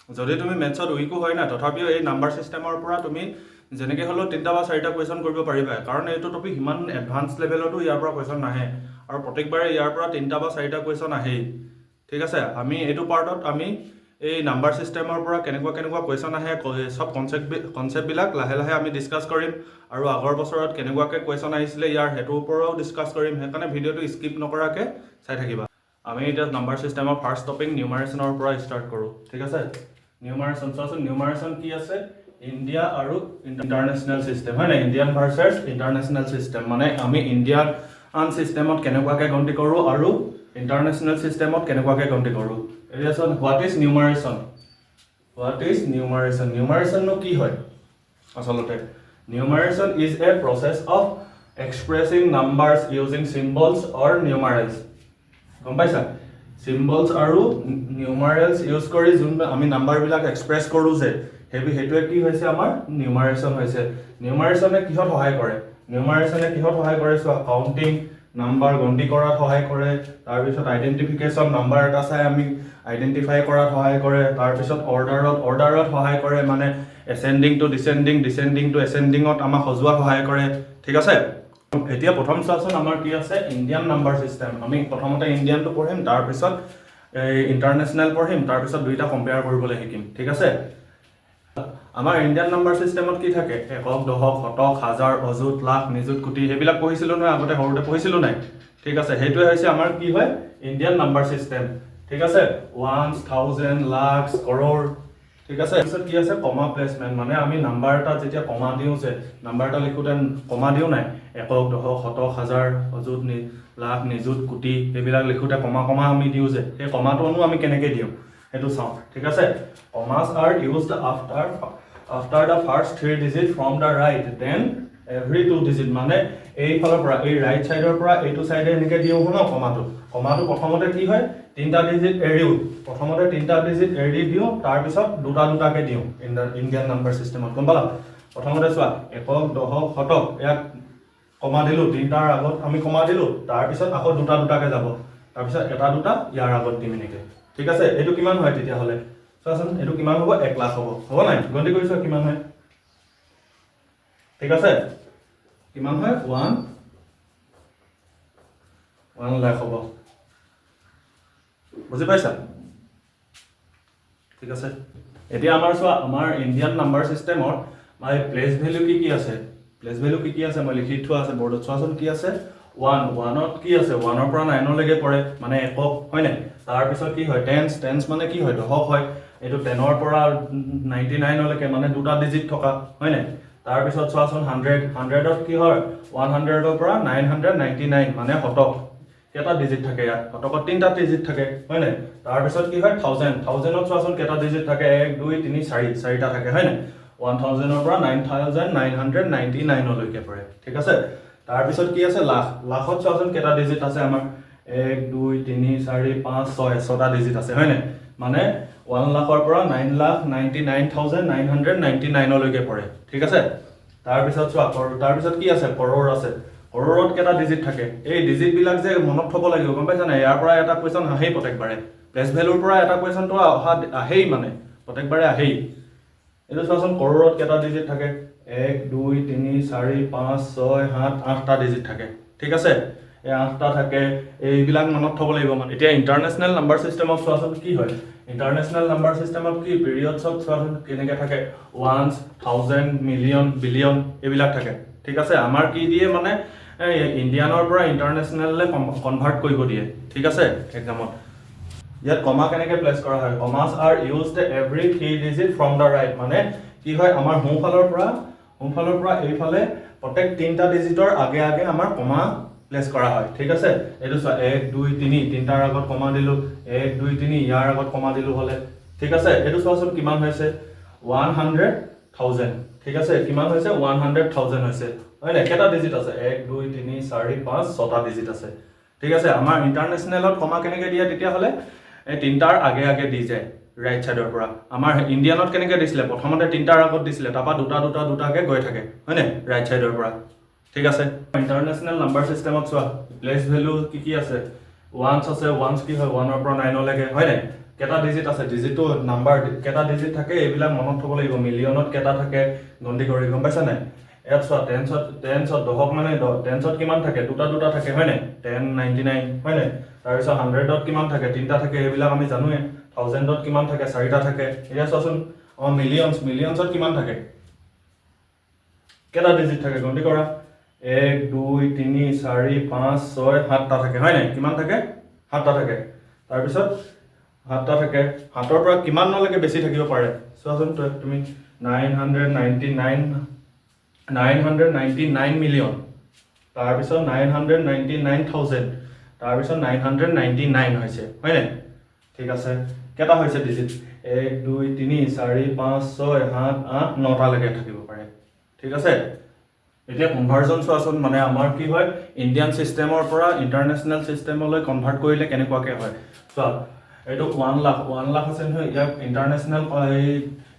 যদি তুমি মেথছত উইকো হয় না, তথাপিও এই নাম্বাৰ ছিষ্টেমৰ পৰা তুমি যেনেকৈ হ'লেও তিনিটা বা চাৰিটা কুৱেশ্যন কৰিব পাৰিবা, কাৰণ এইটো টপিক সিমান এডভান্স লেভেলতো ইয়াৰ পৰা কুৱেশ্যন নাহে আৰু প্ৰত্যেকবাৰে ইয়াৰ পৰা তিনিটা বা চাৰিটা কুৱেশ্যন আহেই। ঠিক আছে, আমি এইটো পাৰ্টত আমি এই নাম্বাৰ ছিষ্টেমৰ পৰা কেনেকুৱা কেনেকুৱা কুৱেশ্যন আহে, চব কনচেপ্টবিলাক লাহে লাহে আমি ডিছকাছ কৰিম আৰু আগৰ বছৰত কেনেকুৱাকৈ কুৱেশ্যন আহিছিলে ইয়াৰ, সেইটোৰ ওপৰও ডিছকাছ কৰিম। সেইকাৰণে ভিডিঅ'টো স্কিপ নকৰাকৈ চাই থাকিবা। আমি এতিয়া নাম্বাৰ ছিষ্টেমৰ ফাৰ্ষ্ট টপিক নিউমাৰেশ্যনৰ পৰা ষ্টাৰ্ট কৰোঁ, ঠিক আছে? নিউমাৰেশ্যন চোৱাচোন, নিউমাৰেশ্যন কি আছে? ইণ্ডিয়া আৰু ইণ্টাৰনেশ্যনেল ছিষ্টেম, হয় নাই? ইণ্ডিয়ান ভাৰ্চেছ ইণ্টাৰনেশ্যনেল ছিষ্টেম, মানে আমি ইণ্ডিয়ান ছিষ্টেমত কেনেকুৱাকৈ গন্তি কৰোঁ আৰু ইণ্টাৰনেশ্যনেল ছিষ্টেমত কেনেকুৱাকৈ গন্তি কৰোঁ। এতিয়া চোন, what is numeration? What is numeration? নিউমাৰেশ্যননো কি হয় আচলতে? Numeration is a process of expressing numbers using symbols or numerals. গম পাইছা? চিম্বলছ আৰু নিউমাৰেলছ ইউজ কৰি যোন আমি নাম্বাৰবিলাক এক্সপ্ৰেছ কৰোঁ যে, সেইটোৱে কি হৈছে? আমাৰ নিউমাৰেশ্যন হৈছে। নিউমাৰেশ্যনে কিহত সহায় কৰে? নিউমাৰেশ্যনে কিহত সহায় কৰে চোৱা। কাউণ্টিং, নাম্বাৰ গন্তি কৰাত সহায় কৰে। তাৰপিছত আইডেণ্টিফিকেশ্যন, নাম্বাৰ এটা চাই আমি আইডেণ্টিফাই কৰাত সহায় কৰে। তাৰপিছত অৰ্ডাৰত সহায় কৰে, মানে ascending to descending, descending to এচেণ্ডিঙত আমাক সজোৱাত সহায় কৰে। ঠিক আছে, এতিয়া প্ৰথম চোৱাচোন, আমাৰ কি আছে? Indian number system. আমি প্ৰথমতে ইণ্ডিয়ানটো পঢ়িম, তাৰপিছত এই ইণ্টাৰনেশ্যনেল পঢ়িম, তাৰপিছত দুইটা কম্পেয়াৰ কৰিবলৈ শিকিম। ঠিক আছে, আমাৰ ইণ্ডিয়ান নাম্বাৰ ছিষ্টেমত কি থাকে? একক, দশক, শতক, হাজাৰ, অযুত, লাখ, নিযুত, কোটি, সেইবিলাক পঢ়িছিলোঁ নহয় আগতে? সৰুতে পঢ়িছিলোঁ নাই? ঠিক আছে, সেইটোৱে হৈছে আমাৰ কি হয়? Indian number system. ঠিক আছে, ওৱানছ, থাউজেণ্ড, লাখ, কৰোৰ। ঠিক আছে, তাৰপিছত কি আছে? কমা প্লেচমেণ্ট, মানে আমি নাম্বাৰ এটা যেতিয়া কমা দিওঁ যে, নাম্বাৰ এটা লিখোঁতে কমা দিওঁ নাই? একক, দশক, শতক, হাজাৰ, অযুত, লাখ, নিযুত, কোটি, সেইবিলাক লিখোঁতে কমা কমা আমি দিওঁ যে, সেই কমাটোনো আমি কেনেকৈ দিওঁ, সেইটো চাওঁ। ঠিক আছে, commas are used after the first three digit from the right, then every two digit. মানে এইফালৰ পৰা, এই ৰাইট ছাইডৰ পৰা এইটো ছাইডে এনেকৈ দিওঁ ন কমাটো। কমাটো প্ৰথমতে কি হয়? তিনিটা ডিজিট এৰিও, প্ৰথমতে তিনিটা ডিজিট এৰি দিওঁ, তাৰপিছত দুটা দুটাকৈ দিওঁ ইণ্ডিয়ান নাম্বাৰ ছিষ্টেমত। গম পালা? প্ৰথমতে চোৱা, একক, দশক, শতক, ইয়াত কমা দিলোঁ, তিনিটাৰ আগত আমি কমা দিলোঁ। তাৰপিছত আকৌ দুটা দুটাকৈ যাব, তাৰপিছত এটা দুটা ইয়াৰ আগত দিম এনেকৈ। ঠিক আছে, এইটো কিমান হয় তেতিয়াহ'লে চোৱাচোন। এইটো কিমান হ'ব? 1 লাখ হ'ব। হ'ব নাই? গন্তি কৰি চোৱা কিমান হয়। ঠিক আছে, কিমান হয়? ওৱান ওৱান লাখ হ'ব। বুজি পাইছা? ঠিক আছে, এতিয়া আমাৰ চোৱা, আমাৰ ইণ্ডিয়ান নাম্বাৰ ছিষ্টেমত মানে প্লেচ ভেলু কি কি আছে? প্লেচ ভেলু কি কি আছে, মই লিখি থোৱা আছে বৰ্ডত। চোৱাচোন কি আছে। ওৱান, ওৱানত কি আছে? ওৱানৰ পৰা নাইনলৈকে পৰে, মানে একক, হয় নাই? তাৰপিছত কি হয়? টেন্স। টেন্স মানে কি হয়? দশক হয়। এইটো 10ৰ পৰা 99লৈকে, মানে দুটা ডিজিট থকা, হয় নাই? তাৰপিছত চোৱাচোন, হাণ্ড্ৰেড। হাণ্ড্ৰেডত কি হয়? 100ৰ পৰা 999, মানে শতক। কেইটা ডিজিট থাকে ইয়াত? শতকত তিনিটা ডিজিট থাকে, হয় নাই? তাৰপিছত কি হয়? থাউজেণ্ড। থাউজেণ্ডত চোৱাচোন কেইটা ডিজিট থাকে? এক, দুই, তিনি, চাৰি, চাৰিটা থাকে, হয় নাই? 1000ৰ পৰা 9999লৈকে পৰে। ঠিক আছে, তাৰপিছত কি আছে? লাখ। লাখত চোৱাচোন কেইটা ডিজিট আছে আমাৰ? এক, দুই, তিনি, চাৰি, পাঁচ, ছয়, ছটা ডিজিট আছে, হয় নাই? মানে 1 লাখৰ পৰা 9,99,999লৈকে পৰে। ঠিক আছে, তাৰপিছত চোৱা, তাৰপিছত কি আছে? কৰোৰ আছে। কৰোৰত কেইটা ডিজিট থাকে? এই ডিজিটবিলাক যে মনত থ'ব লাগিব, গম পাইছা নাই? ইয়াৰ পৰা এটা কুৱেশ্যন আহেই প্ৰত্যেকবাৰে। প্লেচ ভেলুৰ পৰা এটা কুৱেশ্যনটো অহা আহেই, মানে প্ৰত্যেকবাৰে আহেই। এইটো চোৱাচোন, কৰোৰত কেইটা ডিজিট থাকে? এক, দুই, তিনি, চাৰি, পাঁচ, ছয়, সাত, আঠটা ডিজিট থাকে। ঠিক আছে, এই আঠটা থাকে। এইবিলাক মনত থ'ব লাগিব মানে। এতিয়া ইণ্টাৰনেশ্যনেল নাম্বাৰ ছিষ্টেমত চোৱাচোন কি হয়। ইণ্টাৰনেশ্যনেল নাম্বাৰ ছিষ্টেমত কি, পিৰিয়ডছত চোৱাচোন কেনেকৈ থাকে। ওৱানছ, থাউজেণ্ড, মিলিয়ন, বিলিয়ন, এইবিলাক থাকে। ঠিক আছে, আমাৰ কি দিয়ে, মানে এই ইণ্ডিয়ানৰ পৰা ইণ্টাৰনেশ্যনেললৈ কনভাৰ্ট কৰিব দিয়ে। ঠিক আছে, এক্সামত ইয়াত কমা কেনেকৈ প্লেচ কৰা হয়? Commas are used every three digit from the right. মানে কি হয়? আমাৰ সোঁফালৰ পৰা এইফালে প্ৰত্যেক তিনিটা ডিজিটৰ আগে আগে আমাৰ কমা প্লেচ কৰা হয়। ঠিক আছে, এইটো চোৱা, এক, দুই, তিনি, তিনিটাৰ আগত কমা দিলোঁ। এক, দুই, তিনি, ইয়াৰ আগত কমা দিলোঁ হ'লে। ঠিক আছে, এইটো চোৱাচোন কিমান হৈছে? 1,00,000। ঠিক আছে, কিমান হৈছে? 1,00,000 হৈছে, হয় নাই? কেইটা ডিজিট আছে? এক, দুই, তিনি, চাৰি, পাঁচ, ছটা ডিজিট আছে। ঠিক আছে, আমাৰ ইণ্টাৰনেশ্যনেলত কমা কেনেকৈ দিয়ে তেতিয়াহ'লে? এই তিনিটাৰ আগে আগে দি যায় ৰাইট ছাইডৰ পৰা। আমাৰ ইণ্ডিয়ানত কেনেকৈ দিছিলে? প্ৰথমতে তিনিটাৰ আগত দিছিলে, তাৰপৰা দুটা দুটা দুটাকৈ গৈ থাকে, হয়নে, ৰাইট ছাইডৰ পৰা। ঠিক আছে, ইণ্টাৰনেশ্যনেল নাম্বাৰ ছিষ্টেমত চোৱা, প্লেচ ভেলু কি কি আছে। ওৱানছ আছে, ওৱানছ কি হয়? ওৱানৰ পৰা নাইনলৈকে, হয় নাই? কেইটা ডিজিট আছে, ডিজিটটো নাম্বাৰ কেইটা ডিজিট থাকে, এইবিলাক মনত থ'ব লাগিব। মিলিয়নত কেইটা থাকে গন্তি কৰি, গম পাইছা নাই? ইয়াত চোৱা, টেনছত দহক মানে টেনছত কিমান থাকে? দুটা দুটা থাকে, হয় নাই? 10, 99, হয় নাই? তাৰপিছত হাণ্ড্ৰেডত কিমান থাকে? তিনিটা থাকে, এইবিলাক আমি জানোৱে। থাউজেণ্ডত কিমান থাকে? চাৰিটা থাকে। এতিয়া চোৱাচোন, অঁ, মিলিয়নছত কিমান থাকে? কেইটা ডিজিট থাকে গন্তি কৰা। 1, 2, 3, 4, 5, 6, 7টা থাকে, হয় নাই? কিমান থাকে? 7টা থাকে। তাৰপিছত 7টা থাকে, 7ৰ পৰা কিমানলৈকে বেছি থাকিব পাৰে চোৱাচোন তুমি। 999, 999 million, তাৰপিছত 999,000, তাৰপিছত 999 হৈছে, হয় নাই? ঠিক আছে, কেইটা হৈছে ডিজিট? 1, 2, 3, 4, 5, 6, 7, 8, 9টালৈকে থাকিব পাৰে। ঠিক আছে, এতিয়া কনভাৰ্জন চোৱাচোন, মানে আমাৰ কি হয়, ইণ্ডিয়ান ছিষ্টেমৰ পৰা ইণ্টাৰনেশ্যনেল ছিষ্টেমলৈ কনভাৰ্ট কৰিলে কেনেকুৱাকৈ হয় চোৱা। এইটো 1 লাখ, 1 লাখ আছে নহয়, ইয়াক এই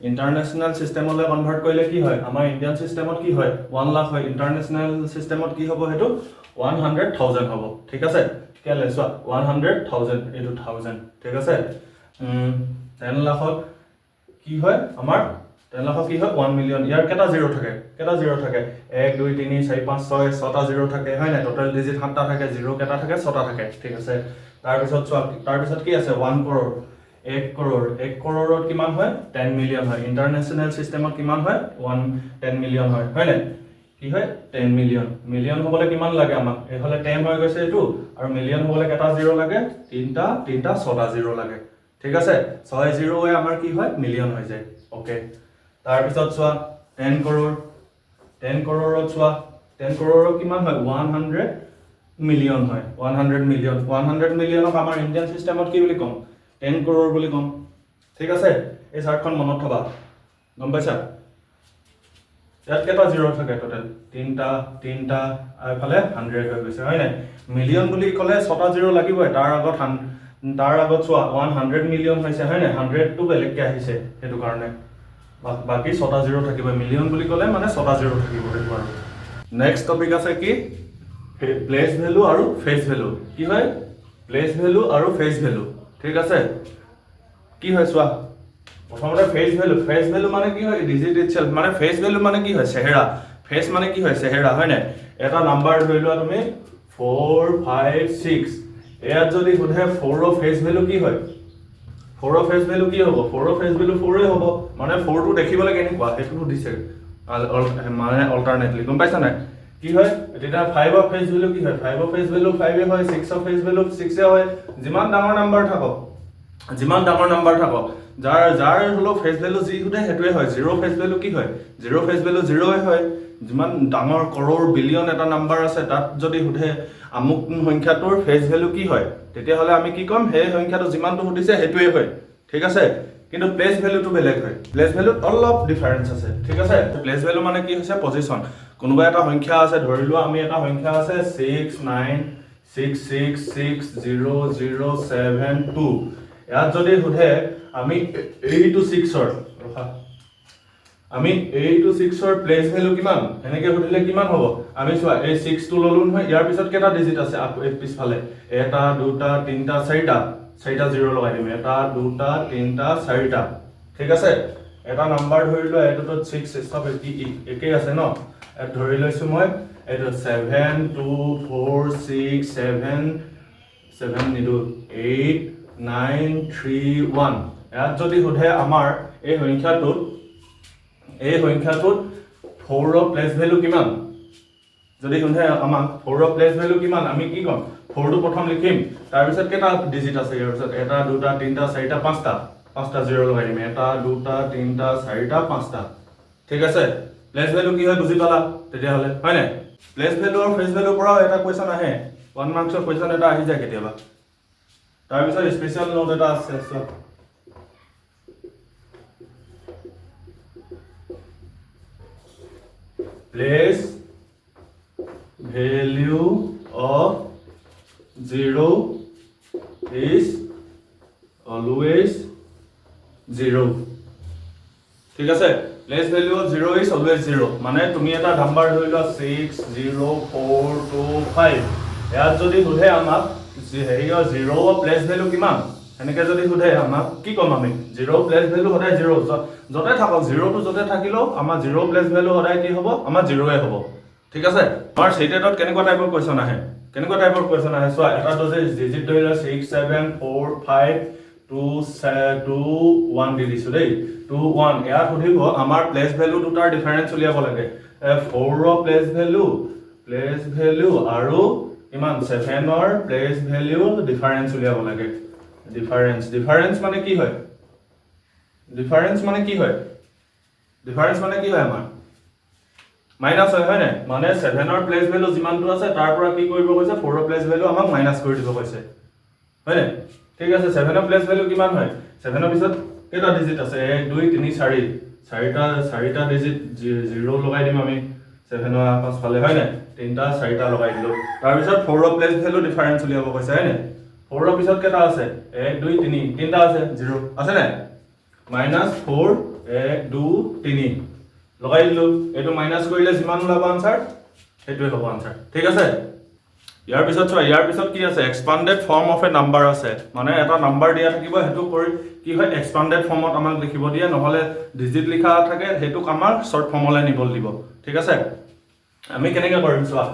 ইণ্টাৰনেশ্যনেল ছিষ্টেমলৈ কনভাৰ্ট কৰিলে কি হয়? আমাৰ ইণ্ডিয়ান ছিষ্টেমত কি হয়? 1 লাখ হয়। ইণ্টাৰনেশ্যনেল ছিষ্টেমত কি হ'ব? সেইটো 100,000 হ'ব। ঠিক আছে, কেলৈ চোৱা, 100,000, এইটো থাউজেণ্ড। ঠিক আছে, 10 লাখত কি হয়? আমাৰ 10 লাখত কি হয়? 1 মিলিয়ন। ইয়াৰ কেইটা জিৰ' থাকে? কেইটা জিৰ' থাকে? 1, 2, 3, 4, 5, 6, 6টা জিৰ' থাকে, হয় নাই? টোটেল ডিজিট 7টা থাকে, জিৰ' কেইটা থাকে? 6টা থাকে। ঠিক আছে, তাৰপিছত চোৱা, তাৰপিছত কি আছে? 1 কৰোৰ, 1 কৰোৰ। 1 কৰোৰত কিমান হয়? 10 মিলিয়ন হয়। ইণ্টাৰনেশ্যনেল ছিষ্টেমত কিমান হয়? 10 মিলিয়ন হয়, হয় নাই? কি হয়? 10 মিলিয়ন। মিলিয়ন হ'বলৈ কিমান লাগে আমাক? এইফালে 10 হৈ গৈছে এইটো, আৰু মিলিয়ন হ'বলৈ কেইটা জিৰ' লাগে? তিনিটা, তিনিটা, 6টা জিৰ' লাগে। ঠিক আছে, 6 জিৰ'ৱে আমাৰ কি হয়? মিলিয়ন হৈ যায়। অ'কে, তাৰপিছত চোৱা, 10 কৰোৰ। 10 কৰোৰত চোৱা, 10 কৰোৰত কিমান হয়? 100 মিলিয়ন হয়। 100 মিলিয়ন, 100 মিলিয়নক আমাৰ ইণ্ডিয়ান ছিষ্টেমত কি বুলি ক'ম? 10 কৰোৰ বুলি ক'ম। ঠিক আছে, এই চাৰ্টখন মনত থবা, গম পাইছা? ইয়াত কেইটা জিৰ' থাকে টোটেল? তিনিটা, তিনিটা, আৰু এইফালে 100 হৈ গৈছে, হয় নাই? মিলিয়ন বুলি ক'লে 6টা জিৰ' লাগিবই। তাৰ আগত চোৱা, 100 মিলিয়ন হৈছে, হয় নাই? 100টো বেলেগকৈ আহিছে, সেইটো কাৰণে বাকী 6টা জিৰ' থাকিব। মিলিয়ন বুলি ক'লে মানে 6টা জিৰ' থাকিব, সেইটো। আৰু নেক্সট টপিক আছে কি? প্লেচ ভেলু আৰু ফেচ ভেলু। কি হয়? প্লেচ ভেলু আৰু ফেচ ভেলু। ঠিক আছে, কি হয় চোৱা। প্ৰথমতে ফেচ ভেলু। ফেচ ভেলু মানে কি হয়? ডিজিট ইটছেল্ফ, মানে ফেচ ভেলু মানে কি হয়? চেহেৰা। ফেচ মানে কি হয়? চেহেৰা, হয় নাই? এটা নাম্বাৰ ধৰি লোৱা তুমি 4, 5, 6। ইয়াত যদি সোধে ফ'ৰৰ ফেচ ভেলু কি হয়, ফ'ৰৰ ফেচ ভেলু কি হ'ব? ফ'ৰৰ ফেচ ভেলু ফ'ৰে হ'ব। মানে ফ'ৰটো দেখিবলৈ কেনেকুৱা সেইটো সুধিছে, মানে অল্টাৰনেটলি, গম পাইছা নাই? কি হয় তেতিয়া? ফাইভৰ ফেচ ভেলু কি হয়? ফাইভৰ ফেচ ভেলু ফাইভে হয়। ছিক্সৰ ফেচ ভেলু ছিক্সে হয়। যিমান ডাঙৰ নাম্বাৰ থাকক, যিমান ডাঙৰ নাম্বাৰ থাকক, যাৰ যাৰ হ'লেও ফেচ ভেলু যি সোধে সেইটোৱে হয়। জিৰ' ফেচ ভেলু কি হয়? জিৰ' ফেচ ভেলু জিৰ'ই হয়। যিমান ডাঙৰ কৰোৰ, বিলিয়ন এটা নাম্বাৰ আছে, তাত যদি সোধে আমুক সংখ্যাটোৰ ফেচ ভেলু কি হয়, তেতিয়াহ'লে আমি কি ক'ম? সেই সংখ্যাটো যিমানটো সুধিছে সেইটোৱে হয়। ঠিক আছে, কিন্তু প্লেচ ভেলুটো বেলেগ হয়। প্লেচ ভেলুত অলপ ডিফাৰেঞ্চ আছে। ঠিক আছে, প্লেচ ভেলু মানে কি হৈছে? পজিশ্যন। কোনোবা এটা সংখ্যা আছে, ধৰি লোৱা আমি এটা সংখ্যা আছে 6 9 6 6 6 0 0 7 2। ইয়াত যদি সোধে আমি এইটো ছিক্সৰ, ৰখা, আমি এইটো ছিক্সৰ প্লেচ ভেলু কিমান, এনেকে সুধিলে কিমান হ'ব? আমি চোৱা, এই ছিক্সটো ল'লো নহয়, ইয়াৰ পিছত কেইটা ডিজিট আছে? আকৌ এই পিছফালে এটা, দুটা, তিনিটা, চাৰিটা, চাৰিটা জিৰ' লগাই দিম। এটা, দুটা, তিনিটা, চাৰিটা। ঠিক আছে, এটা নাম্বাৰ ধৰি লোৱা, এইটোত ছিক্স চব একেই আছে ন? ইয়াত ধৰি লৈছো মই এইটো 7 2 4 6 7, 7 নিদো, 8 9 3 1। ইয়াত যদি সোধে আমাৰ এই সংখ্যাটোত ফ'ৰৰ প্লেচ ভেলু কিমান, যদি সোধে আমাক ফ'ৰৰ প্লেচ ভেলু কিমান, আমি কি ক'ম? ফ'ৰটো প্ৰথম লিখিম, তাৰপিছত কেইটা ডিজিট আছে ইয়াৰ পিছত? এটা, দুটা, তিনিটা, চাৰিটা, পাঁচটা, পাঁচটা জিৰ' লগাই দিম। এটা, দুটা, তিনিটা, চাৰিটা, পাঁচটা। ঠিক আছে, প্লেচ ভেলু কি হয় বুজি পালা তেতিয়াহ'লে, হয় নাই? প্লেচ ভেলু আৰু ফেচ ভেলুৰ পৰাও এটা কুৱেশ্যন আহে, 1 মাৰ্কছৰ কুৱেশ্যন এটা আহি যায় কেতিয়াবা। তাৰপিছত স্পেচিয়েল নোট এটা আছে, চোৱা। Place value of zero is always zero. ঠিক আছে, place value of zero is always zero. মানে তুমি এটা নাম্বাৰ ধৰি লোৱা 6 0 4 2 5, ইয়াত যদি সোধে আমাক হেৰিয়ৰ জিৰ' প্লেচ ভেলু কিমান, সেনেকৈ যদি সোধে আমাক কি ক'ম আমি? জিৰ' প্লেচ ভেলু সদায় জিৰ'। য'তে থাকক, জিৰ'টো য'তে থাকিলেও আমাৰ জিৰ' প্লেচ ভেলু সদায় কি হ'ব? আমাৰ জিৰ'য়ে হ'ব। ঠিক আছে? আমাৰ চিটেটত কেনেকুৱা টাইপৰ কুৱেশ্যন আহে, কেনেকুৱা টাইপৰ কুৱেশ্যন আহে চোৱা। এটা যদি ডিজিট ধৰি লোৱা 6 7 4 5 2 2 1 দি দিছোঁ দেই, টু ওৱান। ইয়াত সুধিব আমাৰ প্লেচ ভেলু দুটাৰ ডিফাৰেঞ্চ উলিয়াব লাগে। ফ'ৰৰ প্লেচ ভেলু আৰু কিমান, ছেভেনৰ প্লেচ ভেলু ডিফাৰেঞ্চ উলিয়াব লাগে। ডিফাৰেঞ্চ মানে কি হয়? ডিফাৰেঞ্চ মানে কি হয়? ডিফাৰেঞ্চ মানে কি হয়? আমাৰ মাইনাছ হয়, হয় নাই? মানে ছেভেনৰ প্লেচ ভেলু যিমানটো আছে, তাৰ পৰা কি কৰিব কৈছে? ফ'ৰৰ প্লেচ ভেলু আমাক মাইনাছ কৰি দিব কৈছে, হয় নাই? ঠিক আছে। ছেভেনৰ প্লেচ ভেলু কিমান হয়? ছেভেনৰ পিছত কেইটা ডিজিট আছে? এক, দুই, তিনি, চাৰি। চাৰিটা ডিজিট জিৰ' লগাই দিম আমি ছেভেনৰ পাছফালে, হয় নাই? তিনিটা, চাৰিটা লগাই দিলোঁ। তাৰপিছত ফ'ৰৰ প্লেচ ভেলু ডিফাৰেঞ্চ উলিয়াব কৈছে, হয় নাই? ফ'ৰৰ পিছত কেইটা আছে? এক, দুই, তিনি, তিনিটা আছে। জিৰ' আছে নাই? মাইনাছ ফ'ৰ, এক, দুই, তিনি লগাই দিলোঁ। এইটো মাইনাছ কৰিলে যিমান ওলাব আনচাৰ, সেইটোৱে হ'ব আনচাৰ। ঠিক আছে? ইয়াৰ পিছত চোৱা, ইয়াৰ পিছত কি আছে? Expanded form of a number আছে। মানে এটা নাম্বাৰ দিয়া থাকিব, সেইটো কৰি কি হয়, এক্সপাণ্ডেড ফৰ্মত আমাক লিখিব দিয়ে, নহ'লে ডিজিট লিখা থাকে, সেইটোক আমাৰ শ্বৰ্ট ফৰ্মলৈ নিবলৈ দিব। ঠিক আছে? আমি কেনেকৈ কৰিম চোৱা।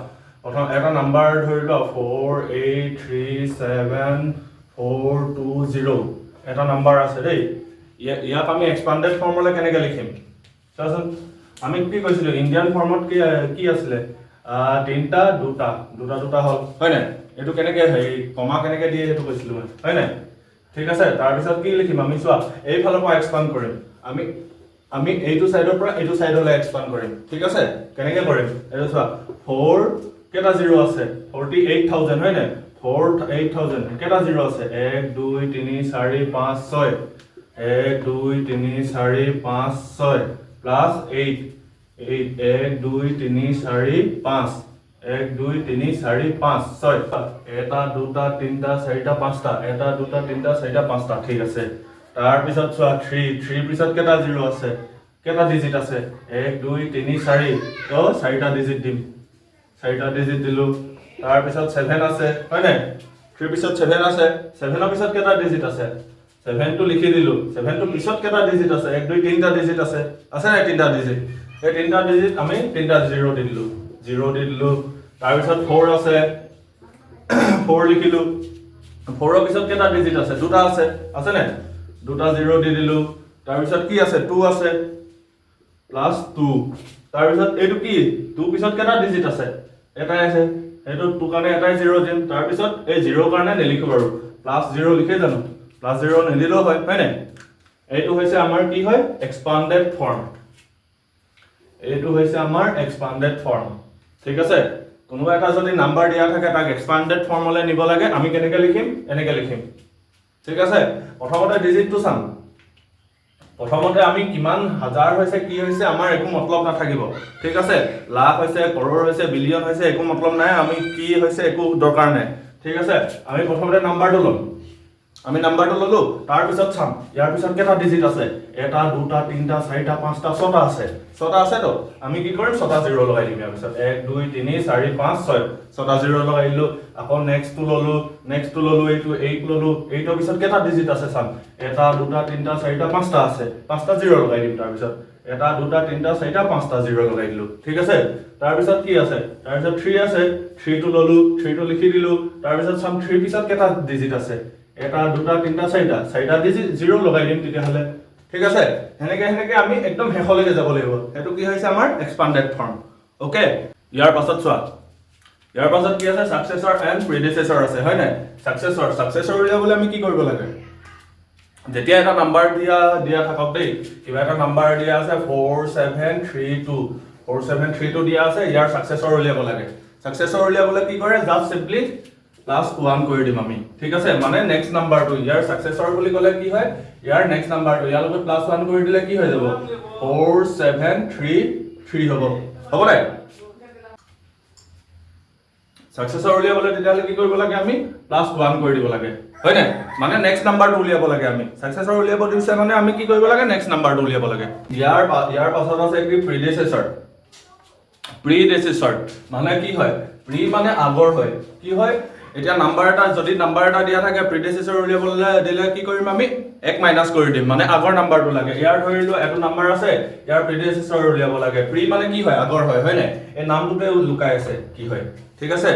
প্ৰথম এটা নাম্বাৰ ধৰি লোৱা, 4 8 3 7 4 2 0 এটা নাম্বাৰ আছে দেই। ইয়াক আমি এক্সপাণ্ডেড ফৰ্মলৈ কেনেকৈ লিখিম চোৱাচোন। আমি কি কৈছিলোঁ? ইণ্ডিয়ান ফৰ্মত কি কি আছিলে? তিনিটা, দুটা, দুটা, দুটা হ'ল, হয় নাই? এইটো কেনেকৈ হেৰি কমা কেনেকৈ দিয়ে সেইটো কৈছিলোঁ মই, হয় নাই? ঠিক আছে। তাৰপিছত কি লিখিম আমি চোৱা। এইফালৰ পৰা এক্সপাণ্ড কৰিম আমি। আমি এইটো চাইডৰ পৰা এইটো চাইডলৈ এক্সপাণ্ড কৰিম। ঠিক আছে? কেনেকৈ কৰিম এইটো চোৱা। ফ'ৰ কেইটা জিৰ' আছে? 48,000, হয় নাই? 4 8,000 কেইটা জিৰ' আছে? এক, দুই, তিনি, চাৰি, পাঁচ, ছয়। এক, দুই, তিনি, চাৰি, পাঁচ, ছয় প্লাছ এইট এইট, এক, দুই, তিনি, চাৰি, পাঁচ, এক, দুই, তিনি, চাৰি, পাঁচ, ছয়। এটা, দুটা, তিনিটা, চাৰিটা, পাঁচটা। এটা, দুটা, তিনিটা, চাৰিটা, পাঁচটা। ঠিক আছে। তাৰপিছত চোৱা, থ্ৰী। থ্ৰীৰ পিছত কেইটা জিৰ' আছে? কেইটা ডিজিট আছে? এক, দুই, তিনি, চাৰি। তো চাৰিটা ডিজিট দিম। চাৰিটা ডিজিট দিলোঁ। তাৰপিছত ছেভেন আছে, হয় নাই? থ্ৰীৰ পিছত ছেভেন আছে। ছেভেনৰ পিছত কেইটা ডিজিট আছে? ছেভেনটো লিখি দিলোঁ। ছেভেনটোৰ পিছত কেইটা ডিজিট আছে? এক, দুই, তিনিটা ডিজিট আছে। আছে নাই তিনিটা ডিজিট? এই তিনিটা ডিজিট আমি তিনিটা জিৰ' দি দিলোঁ। জিৰ' দি দিলোঁ। তাৰপিছত ফ'ৰ আছে, ফ'ৰ লিখিলোঁ। ফ'ৰৰ পিছত কেইটা ডিজিট আছে? দুটা আছে। আছে নাই? দুটা জিৰ' দি দিলোঁ। তাৰপিছত কি আছে? টু আছে, প্লাছ টু। তাৰপিছত এইটো কি? টু পিছত কেইটা ডিজিট আছে? এটাই আছে। সেইটো টু কাৰণে এটাই জিৰ' দিম। তাৰপিছত এই জিৰ' কাৰণে নিলিখো বাৰু। প্লাছ জিৰ' লিখে জানো? প্লাছ জিৰ' নিদিলেও হয়, হয় নাই? এইটো হৈছে আমাৰ কি হয়? এক্সপাণ্ডেড ফৰ্ম। এইটো হৈছে আমাৰ এক্সপাণ্ডেড ফৰ্ম। ঠিক আছে? কোনোবা এটা যদি নাম্বাৰ দিয়া থাকে, তাক এক্সপাণ্ডেড ফৰ্মলৈ নিব লাগে, আমি কেনেকে লিখিম? এনেকে লিখিম। ঠিক আছে? প্ৰথমতে ডিজিটটো চাম। প্ৰথমতে আমি কিমান হাজাৰ হৈছে, কি হৈছে, আমাৰ একো মতলব নাথাকিব। ঠিক আছে? লাখ হৈছে, কৰোৰ হৈছে, বিলিয়ন হৈছে, একো মতলব নাই। আমি কি হৈছে একো দৰকাৰ নাই। ঠিক আছে? আমি প্ৰথমতে নাম্বাৰটো ল'ম। আমি নাম্বাৰটো ল'লো। তাৰপিছত চাম ইয়াৰ পিছত কেইটা ডিজিট আছে। এটা, দুটা, তিনিটা, চাৰিটা, পাঁচটা, ছটা আছে। ছটা আছেতো, আমি কি কৰিম? ছটা জিৰ' লগাই দিম ইয়াৰ পিছত। এক, দুই, তিনি, চাৰি, পাঁচ, ছয়। ছটা জিৰ' লগাই দিলো। আকৌ নেক্সটটো ল'লো। নেক্সটটো ল'লো, এইটো এইট ল'লো। এইটৰ পিছত কেইটা ডিজিট আছে চাম। এটা, দুটা, তিনিটা, চাৰিটা, পাঁচটা আছে। পাঁচটা জিৰ' লগাই দিম। তাৰপিছত এটা, দুটা, তিনিটা, চাৰিটা, পাঁচটা জিৰ' লগাই দিলো। ঠিক আছে? তাৰপিছত কি আছে? তাৰপিছত থ্ৰী আছে। থ্ৰীটো ল'লো, থ্ৰীটো লিখি দিলো। তাৰপিছত চাম থ্ৰীৰ পিছত কেইটা ডিজিট আছে। এটা, দুটা, তিনিটা, চাৰিটা। চাৰিটা ডিজিট জিৰ' লগাই দিম তেতিয়াহ'লে। ঠিক আছে? সেনেকে সেনেকে আমি একদম শেষলৈকে যাব লাগিব। সেইটো কি হৈছে? আমাৰ এক্সপাণ্ডেড ফৰ্ম। অ'কে, ইয়াৰ পাছত চোৱা, ইয়াৰ পাছত কি আছে? ছাকচেছৰ এণ্ড প্ৰিডিচেছৰ আছে, হয় নাই? ছাকচেছৰ উলিয়াবলৈ আমি কি কৰিব লাগে? যেতিয়া এটা নাম্বাৰ দিয়া দিয়া থাকক দেই, কিবা এটা নাম্বাৰ দিয়া আছে, 4 7 3 2, 4 7 3 2 দিয়া আছে, ইয়াৰ ছাকচেছৰ উলিয়াব লাগে। ছাকচেছৰ উলিয়াবলৈ কি কৰে? জাষ্ট চিম্পলি প্লাছ ওৱান কৰি দিম আমি। ঠিক আছে? মানে নেক্সট নাম্বাৰটো, ইয়াৰ ছাকচেছৰ বুলি ক'লে কি হয়? ইয়াৰ নেক্সট নাম্বাৰটো ইয়াৰ লগত প্লাছ ওৱান কৰি দিলে কি হৈ যাব? 4 7 3 3 হ'ব। হ'ব নাই? ছাকচেছৰ উলিয়াবলৈ তেতিয়াহ'লে কি কৰিব লাগে? আমি প্লাছ ওৱান কৰি দিব লাগে, হয় নাই? মানে নেক্সট নাম্বাৰটো উলিয়াব লাগে। আমি ছাকচেছৰ উলিয়াব দিছে মানে আমি কি কৰিব লাগে? নেক্সট নাম্বাৰটো উলিয়াব লাগে। ইয়াৰ পাছত আছে কি? প্ৰিডিচেছৰ। প্ৰিডেচেছৰ মানে কি হয়? প্ৰি মানে আগৰ হয়। কি হয়? এতিয়া নাম্বাৰ এটা যদি নাম্বাৰ এটা দিয়া থাকে, প্ৰিডেচেছৰ উলিয়াবলৈ দিলে কি কৰিম আমি? এক মাইনাছ কৰি দিম, মানে আগৰ নাম্বাৰটো লাগে। ইয়াৰ ধৰি লোৱা এইটো নাম্বাৰ আছে, ইয়াৰ প্ৰিডেচেছৰ উলিয়াব লাগে। প্ৰি মানে কি হয়? আগৰ হয়, হয় নাই? এই নামটোতে লুকাই আছে কি হয়, ঠিক আছে?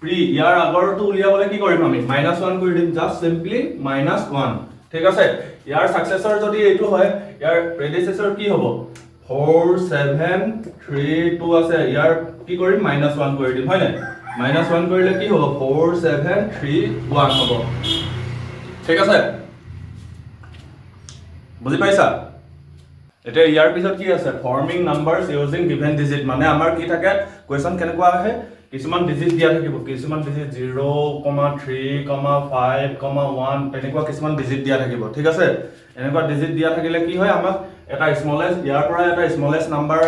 প্ৰি, ইয়াৰ আগৰটো উলিয়াবলৈ কি কৰিম আমি? মাইনাছ ওৱান কৰি দিম, জাষ্ট চিম্পলি মাইনাছ ওৱান, ঠিক আছে? ইয়াৰ ছাকচেছৰ যদি এইটো হয়, ইয়াৰ প্ৰেডিচেছৰ কি হ'ব? 4 7 3 2 আছে, ইয়াৰ কি কৰিম? মাইনাছ ওৱান কৰি দিম, হয় নাই? মাইনাছ ওৱান কৰিলে কি হ'ব? 4 7 3 1 হ'ব, ঠিক আছে? বুজি পাইছা? এতিয়া ইয়াৰ পিছত কি আছে? Forming numbers using given digit। মানে আমাৰ কি থাকে, কুৱেশ্যন কেনেকুৱা আহে? কিছুমান ডিজিট দিয়া থাকিব, কিছুমান digit 0, 3, 5, 1 তেনেকুৱা কিছুমান ডিজিট দিয়া থাকিব, ঠিক আছে? এনেকুৱা ডিজিট দিয়া থাকিলে কি হয়? আমাক এটা স্মলেষ্ট, ইয়াৰ পৰা এটা স্মলেষ্ট নাম্বাৰ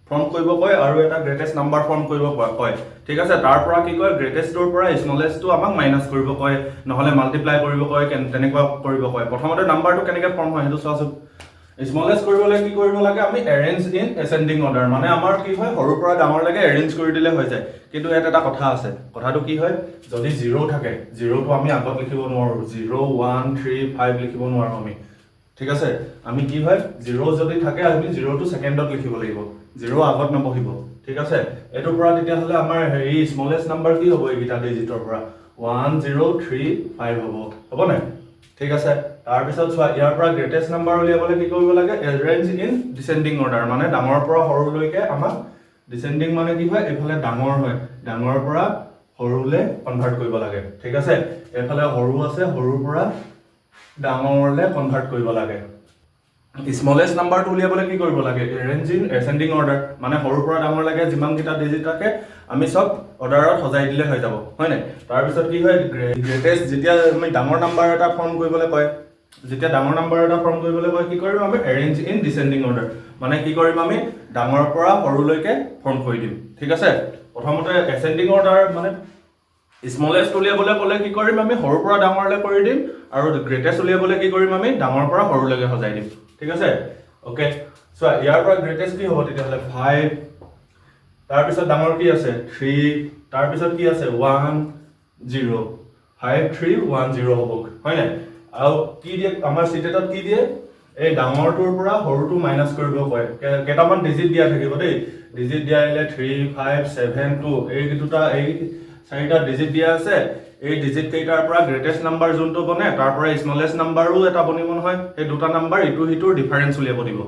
ফৰ্ম কৰিব কয় আৰু এটা গ্ৰেটেষ্ট নাম্বাৰ ফৰ্ম কৰিব কয়, ঠিক আছে? তাৰ পৰা কি কয়? গ্ৰেটেষ্টটোৰ পৰা স্মলেষ্টটো আমাক মাইনাছ কৰিব কয়, নহ'লে মাল্টিপ্লাই কৰিব কয়, তেনেকুৱা কৰিব কয়। প্ৰথমতে নাম্বাৰটো কেনেকৈ ফৰ্ম হয় সেইটো চোৱাচোন। স্মলেষ্ট কৰিবলৈ কি কৰিব লাগে আমি? Arrange in ascending order. মানে আমাৰ কি হয়, সৰুৰ পৰা ডাঙৰলৈকে এৰেঞ্জ কৰি দিলে হৈ যায়। কিন্তু ইয়াত এটা কথা আছে। কথাটো কি হয়? যদি জিৰ' থাকে, জিৰ'টো আমি আগত লিখিব নোৱাৰোঁ। 0 1 3 5 লিখিব নোৱাৰোঁ আমি, ঠিক আছে? আমি কি হয়, জিৰ' যদি থাকে, আমি জিৰ'টো ছেকেণ্ডত লিখিব লাগিব, জিৰ' আগত নবহিব, ঠিক আছে? এইটোৰ পৰা তেতিয়াহ'লে আমাৰ হেৰি স্মলেষ্ট নাম্বাৰ কি হ'ব? এইকেইটা ডিজিটৰ পৰা 1 0 3 5 হ'ব, হ'ব নাই? ঠিক আছে। তাৰপিছত চোৱা, ইয়াৰ পৰা গ্ৰেটেষ্ট নাম্বাৰ উলিয়াবলৈ কি কৰিব লাগে? Arrange in descending order. মানে ডাঙৰৰ পৰা সৰুলৈকে আমাক, ডিচেণ্ডিং মানে কি হয়? এইফালে ডাঙৰ হয়, ডাঙৰৰ পৰা সৰুলৈ কনভাৰ্ট কৰিব লাগে, ঠিক আছে? এইফালে সৰু আছে, সৰুৰ পৰা ডাঙৰলৈ কনভাৰ্ট কৰিব লাগে। স্মলেষ্ট নাম্বাৰটো উলিয়াবলৈ কি কৰিব লাগে? Arrange in ascending order. মানে সৰুৰ পৰা ডাঙৰলৈকে যিমানকেইটা ডিজিট থাকে, আমি চব অৰ্ডাৰত সজাই দিলে হৈ যাব, হয় নাই? তাৰপিছত কি হয়? গ্ৰেটেষ্ট, যেতিয়া আমি ডাঙৰ নাম্বাৰ এটা ফৰ্ম কৰিবলৈ কয়, যেতিয়া ডাঙৰ নাম্বাৰ এটা ফৰ্ম কৰিবলৈ কয়, কি কৰিম আমি? Arrange in descending order. মানে কি কৰিম আমি? ডাঙৰৰ পৰা সৰুলৈকে ফৰ্ম কৰি দিম, ঠিক আছে? প্ৰথমতে এচেণ্ডিং অৰ্ডাৰ মানে স্মলেষ্ট উলিয়াবলৈ ক'লে কি কৰিম আমি? সৰুৰ পৰা ডাঙৰলৈ কৰি দিম। আৰু গ্ৰেটেষ্ট উলিয়াবলৈ কি কৰিম আমি? ডাঙৰৰ পৰা সৰুলৈকে সজাই দিম, ঠিক আছে? অ'কে, চোৱা, ইয়াৰ পৰা গ্ৰেটেষ্ট কি হ'ব তেতিয়াহ'লে? ফাইভ। তাৰপিছত ডাঙৰ কি আছে? থ্ৰী। তাৰপিছত কি আছে? 1 0। 5 3 1 0 হ'ব, হয় নাই? আৰু কি দিয়ে আমাৰ চিটেটত? কি দিয়ে? এই ডাঙৰটোৰ পৰা সৰুটো মাইনাছ কৰিব কয়। কেইটামান ডিজিট দিয়া থাকিব দেই। ডিজিট দিয়া আহিলে 3 5 7 2, এই দুটা, এই চাৰিটা ডিজিট দিয়া আছে। এই ডিজিট কেইটাৰ পৰা গ্ৰেটেষ্ট নাম্বাৰ যোনটো বনে, তাৰ পৰা স্মলেষ্ট নাম্বাৰো এটা বনিব নহয়। সেই দুটা নাম্বাৰ ইটো সিটোৰ ডিফাৰেঞ্চ উলিয়াব দিব,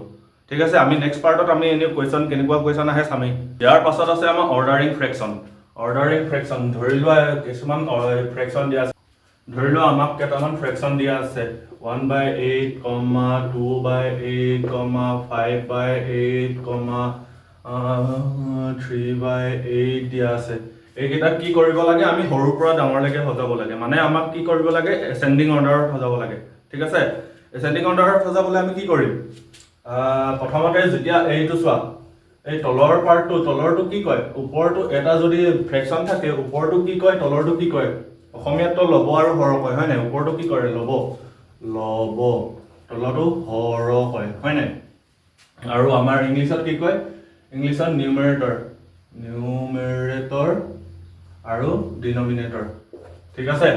ঠিক আছে? আমি নেক্সট পাৰ্টত আমি এনে কুৱেশ্যন, কেনেকুৱা কুৱেশ্যন আহে চামেই। ইয়াৰ পাছত আছে আমাৰ অৰ্ডাৰিং ফ্ৰেকশ্যন। অৰ্ডাৰিং ফ্ৰেকশ্যন, ধৰি লোৱা কিছুমান ফ্ৰেকশ্যন দিয়া আছে। ধৰি লোৱা আমাক কেইটামান ফ্ৰেকশ্যন দিয়া আছে, 1 by 8 comma 2 by 8 comma 5 by 8 comma 3 by 8 দিয়া আছে। এইকেইটাক কি কৰিব লাগে? আমি সৰুৰ পৰা ডাঙৰলৈকে সজাব লাগে। মানে আমাক কি কৰিব লাগে? এচেণ্ডিং অৰ্ডাৰত সজাব লাগে, ঠিক আছে? এচেণ্ডিং অৰ্ডাৰত সজাবলৈ আমি কি কৰিম? প্ৰথমতে যেতিয়া এইটো চোৱা, এই তলৰ পাৰ্টটো, তলৰটো কি কয়? ওপৰটো, এটা যদি ফ্ৰেকশ্যন থাকে, ওপৰটো কি কয়, তলৰটো কি কয়? অসমীয়াততো লব আৰু হৰ কয়, হয় নাই? ওপৰটো কি কৰে? লব, লব। তলৰটো হৰ কয়, হয় নাই? আৰু আমাৰ ইংলিছত কি কয়? ইংলিছত নিউমেৰেটৰ, নিউমেৰেটৰ আৰু ডিনমিনেটৰ, ঠিক আছে?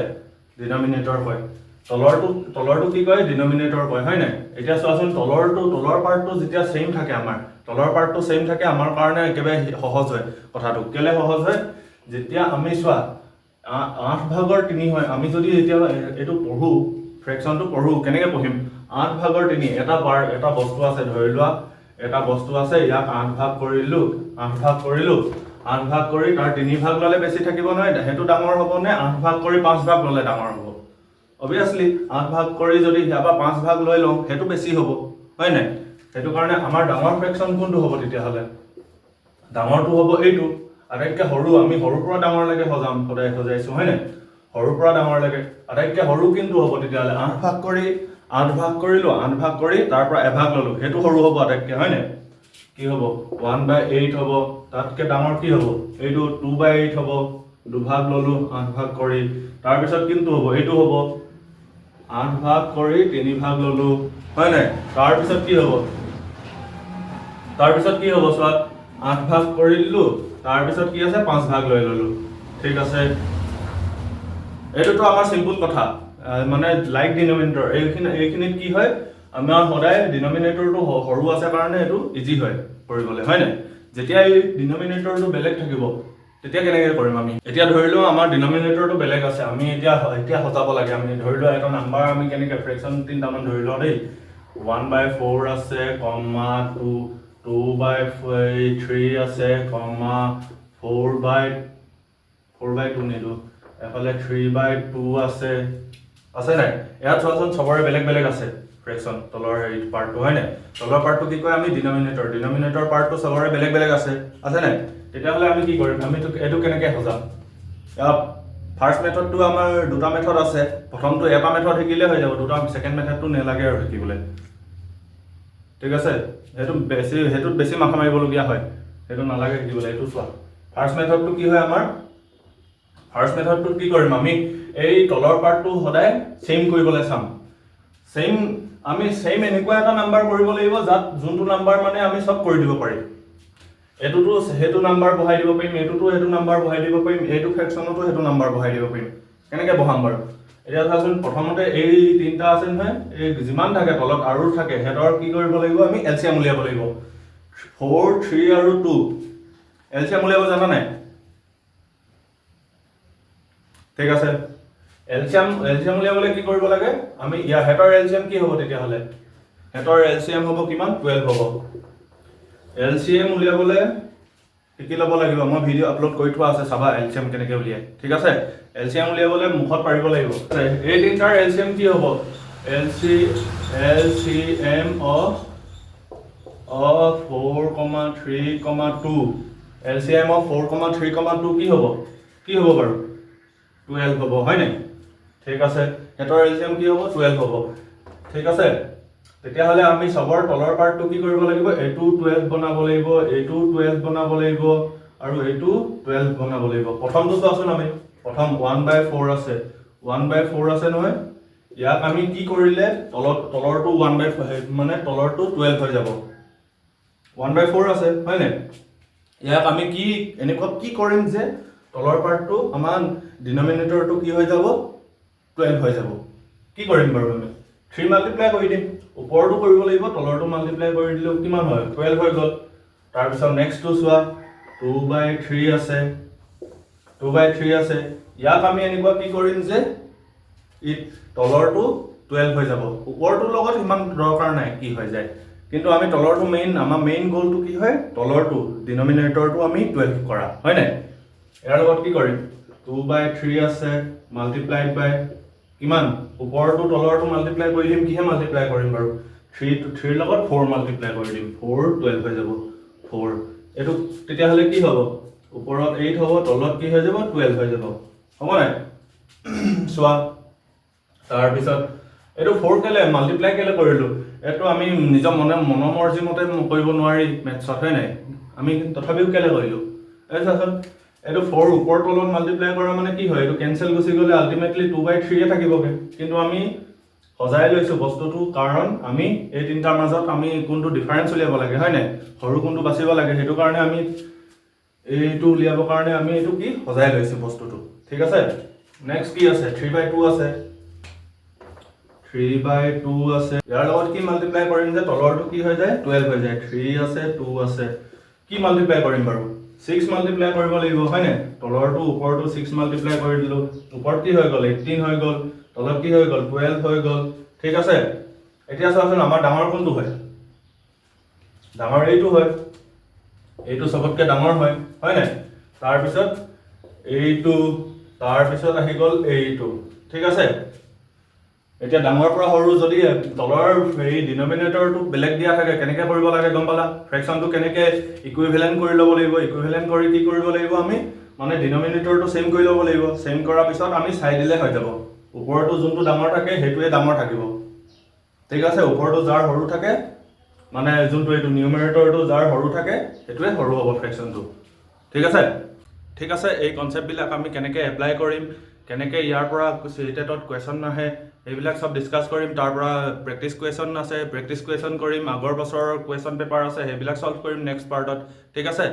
ডিনমিনেটৰ কয় তলৰটো। তলৰটো কি কয়? ডিনমিনেটৰ কয়, হয় নাই? এতিয়া চোৱাচোন, তলৰটো, তলৰ পাৰ্টটো যেতিয়া ছেইম থাকে, আমাৰ তলৰ পাৰ্টটো ছেইম থাকে, আমাৰ কাৰণে একেবাৰে সহজ হয় কথাটো। কেলে সহজ হয়? যেতিয়া আমি চোৱা, 8 ভাগৰ 3 হয়, আমি যদি এতিয়া এইটো পঢ়োঁ, ফ্ৰেকশ্যনটো পঢ়োঁ, কেনেকৈ পঢ়িম? 8 ভাগৰ 3। এটা বাৰ এটা বস্তু আছে, ধৰি লোৱা এটা বস্তু আছে, ইয়াক আঠ ভাগ কৰিলোঁ, আঠ ভাগ কৰিলোঁ, আঠ ভাগ কৰি তাৰ তিনি ভাগ ল'লে বেছি থাকিব নহয়, সেইটো ডাঙৰ হ'ব নে আঠ ভাগ কৰি পাঁচ ভাগ ল'লে ডাঙৰ হ'ব? অভিয়াছলি আঠ ভাগ কৰি যদি ইয়াৰ পৰা পাঁচ ভাগ লৈ লওঁ, সেইটো বেছি হ'ব, হয় নাই? সেইটো কাৰণে আমাৰ ডাঙৰ ফ্ৰেকশ্যন কোনটো হ'ব তেতিয়াহ'লে? ডাঙৰটো হ'ব এইটো, আটাইতকৈ সৰু। আমি সৰুৰ পৰা ডাঙৰলৈকে সজাম, সদায় সজাইছোঁ, হয় নাই? সৰুৰ পৰা ডাঙৰলৈকে আটাইতকৈ সৰু কোনটো হ'ব তেতিয়াহ'লে? আঠ ভাগ কৰি, আঠ ভাগ কৰিলোঁ, আঠ ভাগ কৰি তাৰ পৰা এভাগ ল'লোঁ, সেইটো সৰু হ'ব আটাইতকৈ, হয় নাই? কি হ'ব? 1/8 হ'ব। তাতকৈ ডাঙৰ কি হ'ব? এইটো 2/8 হ'ব, দুভাগ ল'লোঁ আঠ ভাগ কৰি। তাৰপিছত কোনটো হ'ব? এইটো হ'ব, আঠ ভাগ কৰি তিনি ভাগ ল'লোঁ, হয় নাই? তাৰপিছত কি হ'ব? তাৰপিছত কি হ'ব চোৱা, আঠ ভাগ কৰি দিলোঁ, তাৰপিছত কি আছে? পাঁচ ভাগ লৈ ল'লোঁ, ঠিক আছে? এইটোতো আমাৰ চিম্পুল কথা, মানে লাইক ডিনমিনেটৰ। এইখিনিত কি হয়, আমাৰ সদায় ডিনমিনেটৰটো সৰু আছে কাৰণে এইটো ইজি হয় কৰিবলৈ, হয় নাই? যেতিয়া এই ডিনমিনেটৰটো বেলেগ থাকিব, তেতিয়া কেনেকৈ কৰিম আমি? এতিয়া ধৰি লওঁ আমাৰ ডিনমিনেটৰটো বেলেগ আছে, আমি এতিয়া সজাব লাগে। আমি ধৰি লোৱা এটা নাম্বাৰ, আমি কেনেকৈ ফ্ৰেকশ্যন তিনিটামান ধৰি লওঁ দেই। 1/4 আছে, কমা 2 2/3 আছে, কমা 4/2 নিদিওঁ, এফালে 3/2 আছে। আছে নাই? ইয়াত চোৱাচোন, চবৰে বেলেগ বেলেগ আছে ফ্ৰেকশ্যন। তলৰ হেৰি পাৰ্টটো, হয় নাই? তলৰ পাৰ্টটো কি কয় আমি? ডিনমিনেটৰ। ডিনমিনেটৰ পাৰ্টটো চবৰে বেলেগ বেলেগ আছে। আছে নাই? তেতিয়াহ'লে আমি কি কৰিম? আমি এইটো কেনেকৈ সজাম? ফাৰ্ষ্ট মেথডটো, আমাৰ দুটা মেথড আছে। প্ৰথমটো এটা মেথড শিকিলে হৈ যাব, দুটা ছেকেণ্ড মেথডটো নালাগে আৰু শিকিবলৈ। ঠিক আছে? সেইটোত বেছি মাথা মাৰিবলগীয়া হয়, সেইটো নালাগে শিকিবলৈ। এইটো চোৱা, ফাৰ্ষ্ট মেথডটো কি হয় আমাৰ? ফাৰ্ষ্ট মেথডটোত কি কৰিম আমি? এই তলৰ পাৰ্টটো সদায় ছেইম কৰিবলৈ চাম। ছেইম, আমি ছেইম এনেকুৱা এটা নাম্বাৰ কৰিব লাগিব, যাত যোনটো নাম্বাৰ মানে আমি চব কৰি দিব পাৰিম। এইটোতো সেইটো নাম্বাৰ বহাই দিব পাৰিম, এইটোতো সেইটো নাম্বাৰ বহাই দিব পাৰিম, এইটো ফ্ৰেকশ্যনতো সেইটো নাম্বাৰ বহাই দিব পাৰিম। কেনেকৈ বহাম বাৰু? এতিয়া চোৱাচোন, প্ৰথমতে এই তিনিটা আছে নহয়, এই যিমান থাকে তলত আৰু থাকে, সিহঁতৰ কি কৰিব লাগিব? আমি এলচিএম উলিয়াব লাগিব। ফ'ৰ, থ্ৰী আৰু টু এলচিএম উলিয়াব জানা নাই? ঠিক আছে। এলচিএম উলিয়াবলৈ কি কৰিব লাগে আমি? ইয়াৰ সিহঁতৰ এলচিএম কি হ'ব তেতিয়াহ'লে? সিহঁতৰ এলচিএম হ'ব কিমান? 12 হ'ব। এলচিএম উলিয়াবলৈ শিকি ল'ব লাগিব। মই ভিডিঅ' আপলোড কৰি থোৱা আছে, চাবা এলচিএম কেনেকৈ উলিয়াই। ঠিক আছে? এলচিএম উলিয়াবলৈ মুখত পাৰিব লাগিব। এই তিনিটাৰ এলচিএম কি হ'ব? LCM of 4 comma 3 comma 2, LCM of 4 comma 3 comma 2 কি হ'ব? কি হ'ব বাৰু? 12 হ'ব, হয় নাই? ঠিক আছে। সিহঁতৰ এলচিএম কি হ'ব? 12 হ'ব। ঠিক আছে। তেতিয়াহ'লে আমি চবৰ তলৰ পাৰ্টটো কি কৰিব লাগিব? এইটো 12 বনাব লাগিব, এইটো 12 বনাব লাগিব আৰু এইটো 12 বনাব লাগিব। প্ৰথমটো চোৱাচোন, আমি প্ৰথম 1/4 আছে, 1/4 আছে নহয়? ইয়াক আমি কি কৰিলে তলৰটো ওৱান বাই মানে তলৰটো 12 হৈ যাব? 1/4 আছে, হয় নাই? ইয়াক আমি কি এনেকুৱা কি কৰিম যে তলৰ পাৰ্টটো, আমাৰ ডিনমিনেটৰটো কি হৈ যাব? 12 হৈ যাব। কি কৰিম বাৰু আমি? থ্ৰী মাল্টিপ্লাই কৰি দিম। ওপৰটো কৰিব লাগিব, তলৰটো মাল্টিপ্লাই কৰি দিলেও কিমান হয়? 12 হৈ গ'ল। তাৰপিছত নেক্সটটো চোৱা, 2/3 আছে, 2/3 আছে। ইয়াক আমি এনেকুৱা কি কৰিম যে ই তলৰটো 12 হৈ যাব? ওপৰটোৰ লগত ইমান দৰকাৰ নাই কি হৈ যায়, কিন্তু আমি তলৰটো মেইন, আমাৰ মেইন গ'লটো কি হয়? তলৰটো ডিনমিনেটৰটো আমি 12 কৰা, হয় নাই? ইয়াৰ লগত কি কৰিম? 2/3 আছে, মাল্টিপ্লাইড বাই কিমান? ওপৰটো তলৰটো মাল্টিপ্লাই কৰি দিম। কিহে মাল্টিপ্লাই কৰিম বাৰু? থ্ৰী, থ্ৰীৰ লগত ফ'ৰ মাল্টিপ্লাই কৰি দিম। ফ'ৰ 12 হৈ যাব। ফ'ৰ, এইটো তেতিয়াহ'লে কি হ'ব? ওপৰত 8 হ'ব, তলত কি হৈ যাব? 12 হৈ যাব। হ'ব নাই চোৱা। তাৰপিছত এইটো ফ'ৰ কেলে মাল্টিপ্লাই কেলে কৰিলোঁ? এইটো আমি নিজৰ মনৰ মৰ্জি মতে কৰিব নোৱাৰি মেথছত, হয় নাই? আমি তথাপিও কেলে কৰিলোঁ? এই চোৱাচোন, এইটো ফ'ৰ ওপৰ তলত মাল্টিপ্লাই কৰা মানে কি হয়? এইটো কেঞ্চেল গুচি গ'লে আল্টিমেটলি 2/3য়ে থাকিবগৈ। কিন্তু আমি সজাই লৈছোঁ বস্তুটো, কাৰণ আমি এই তিনিটাৰ মাজত আমি কোনটো ডিফাৰেঞ্চ উলিয়াব লাগে, হয় নাই? সৰু কোনটো বাচিব লাগে, সেইটো কাৰণে আমি এইটো উলিয়াবৰ কাৰণে আমি এইটো কি সজাই লৈছোঁ বস্তুটো। ঠিক আছে। নেক্সট কি আছে? 3/2 আছে, 3/2 আছে। ইয়াৰ লগত কি মাল্টিপ্লাই কৰিম যে তলৰটো কি হৈ যায়? 12 হৈ যায়? থ্ৰী আছে, টু আছে, কি মাল্টিপ্লাই কৰিম বাৰু? ছিক্স মাল্টিপ্লাই কৰিব লাগিব, হয়নে? তলৰটো ওপৰটো ছিক্স মাল্টিপ্লাই কৰি দিলোঁ। ওপৰত কি হৈ গ'ল? 18 হৈ গ'ল। তলত কি হৈ গ'ল? 12 হৈ গ'ল। ঠিক আছে। এতিয়া চোৱাচোন, আমাৰ ডাঙৰ কোনটো হয়? ডাঙৰ এইটো হয়, এইটো চবতকৈ ডাঙৰ হয়, হয় নাই? তাৰপিছত এইটো, তাৰপিছত আহি গ'ল এইটো। ঠিক আছে। এতিয়া ডাঙৰৰ পৰা সৰু যদি তলৰ হেৰি ডিনমিনেটৰটো বেলেগ দিয়া থাকে, কেনেকৈ কৰিব লাগে গম পালা? ফ্ৰেকশ্যনটো কেনেকৈ ইকুইভেলেণ্ট কৰি ল'ব লাগিব। ইকুইভেলেণ্ট কৰি কি কৰিব লাগিব আমি? মানে ডিনমিনেটৰটো ছেইম কৰি ল'ব লাগিব। ছেইম কৰাৰ পিছত আমি চাই দিলে হৈ যাব। ওপৰটো যোনটো ডাঙৰ থাকে, সেইটোৱে ডাঙৰ থাকিব। ঠিক আছে। ওপৰটো যাৰ সৰু থাকে, মানে যোনটো এইটো নিউমেৰেটৰটো যাৰ সৰু থাকে, সেইটোৱে সৰু হ'ব ফ্ৰেকশ্যনটো। ঠিক আছে। ঠিক আছে। এই কনচেপ্টবিলাক আমি কেনেকৈ এপ্লাই কৰিম, কেনেকৈ ইয়াৰ পৰা চিটেটত কুৱেশ্যন আহে, সেইবিলাক চব ডিছকাছ কৰিম। তাৰ পৰা প্ৰেক্টিছ কুৱেশ্যন আছে, প্ৰেক্টিছ কুৱেশ্যন কৰিম। আগৰ বছৰৰ কুৱেশ্যন পেপাৰ আছে, সেইবিলাক ছল্ভ কৰিম নেক্সট পাৰ্টত। ঠিক আছে।